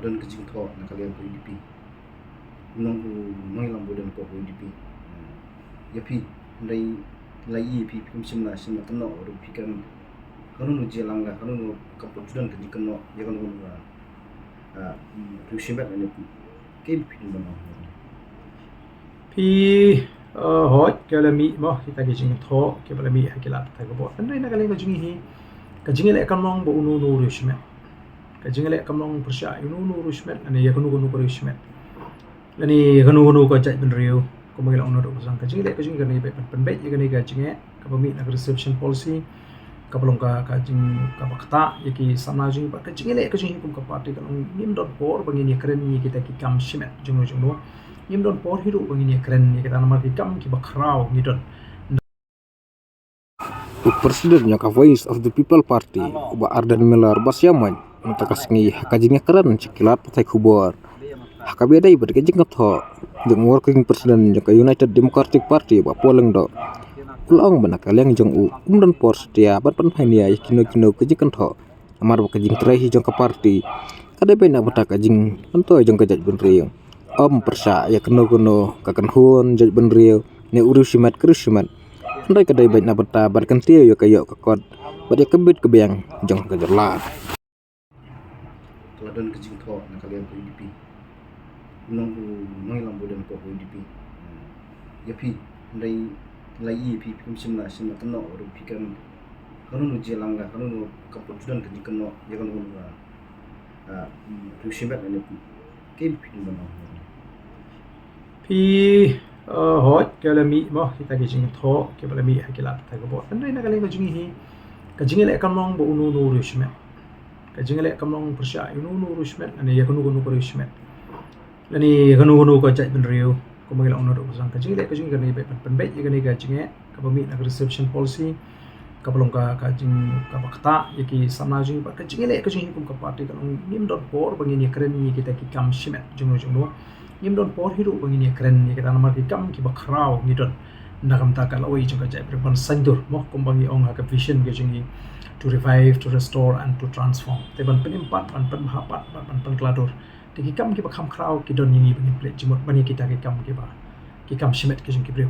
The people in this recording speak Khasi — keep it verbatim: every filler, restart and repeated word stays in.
Don ka jingthoh na ka liang ka U D P. Nong u nong lam bu don ko U D P. Ïa phi, hynrei la i phi, phi kum shim la shim la kynnoh ruh phi kan. Kano no jilang la, kano no ka put don ka jingkynnoh ïa kano no ka, ah, riewshimet ne phi. Ke phi don. Phi, eh, hooid, ka la mih mo kita ki jingthoh kiba la mih ha ki lad pathai khubor. Hynrei na ka liang ka jong ngi hi, ka jingïaleh kam long ba uno uno u riewshimet. Ka jingïaleh kam long pyrshah ïa uno uno u riewshimet lane ïa kano kano ka riewshimet lane ïa kano kano ka jaitbynriew. Kumba ngi la ong naduh ba sdang, ka jingïaleh ka jong ngi ka dei ban pynbeit ïa kane ka jingeh kaba mih na ka reservation policy, kaba long ka, ka jing, kaba ktah ïa ki samla jong ngi. Bad ka jingïaleh ka jong ngi kum ka party ka long ngim don por ba ngin ïakren ïa kita ki kam shimet jongno jongno. Ngim don por hi ruh ba ngin ïakren ïa kita namar ki kam kiba khraw ngi don. U President jong ka Voice of the People Party, u Bah Ardent Miller, ba shah mynta ka sngi ha ka jingïakren sha ki lad pathai khubor ha kaba ïadei bad ka jingthoh jong u Working President jong ka United Democratic Party, Bah Paul Lyngdoh, u la ong ba na ka liang jong u, um don por satia ban pynhynñiew ïa kino kino ka jingthoh. Namar ba ka jingtrei hi jong ka party ka dei beit na ka bynta ka jingmyntoi jong ka jaitbynriew. Ym pyrshah ïa kano kano ka kynhun jaitbynriew ne u riewshimet ka riewshimet. Hynrei ka dei beit na ka bynta ban kyntiew ïa ka ïoh ka kot bad ïa ka bit ka biang jong ka jylla. Ka la don ka jingthoh na ka liang ka U D P. Nong u nong lam bu don ko U D P. Ïa phi, hynrei la i phi, phi kum shim la shim la kynnoh ruh phi kan. Kano no jilang la, kano no ka put don ka jingkynnoh ïa kano no ka, ah, riewshimet ne phi. Ke phi don. Phi, eh, hooid, ka la mih mo kita ki jingthoh kiba la mih ha ki lad pathai khubor. Hynrei na ka liang ka jong ngi hi, ka jingïaleh kam long ba uno uno u riewshimet. Ka jingïaleh kam long pyrshah ïa uno uno u riewshimet lane ïa kano kano ka riewshimet lane ïa kano kano ka jaitbynriew. Kumba ngi la ong naduh ba sdang, ka jingïaleh ka jong ngi ka dei ban pynbeit ïa kane ka jingeh kaba mih na ka reservation policy, kaba long ka, ka jing, kaba ktah ïa ki samla jong ngi. Bad ka jingïaleh ka jong ngi kum ka party ka long ngim don por ba ngin ïakren ïa kita ki kam shimet jongno jongno. Ngim don por hi ruh ba ngin ïakren ïa kita namar ki kam kiba khraw ngi don na ka bynta ka lawei jong ka jaitbynriew ban saiñdur mo, kumba ngi ong ha ka vision ka jong ngi, to revive, to restore and to transform. Te ban pynim pat, ban pynbha pat, ban, ban pynkylla dur. Te ki kam kiba kham khraw ki don ïa ngi ba ngin pynleit jingmut ban ïa kita ki kam kiba, ki kam shimet ki jong ki briew.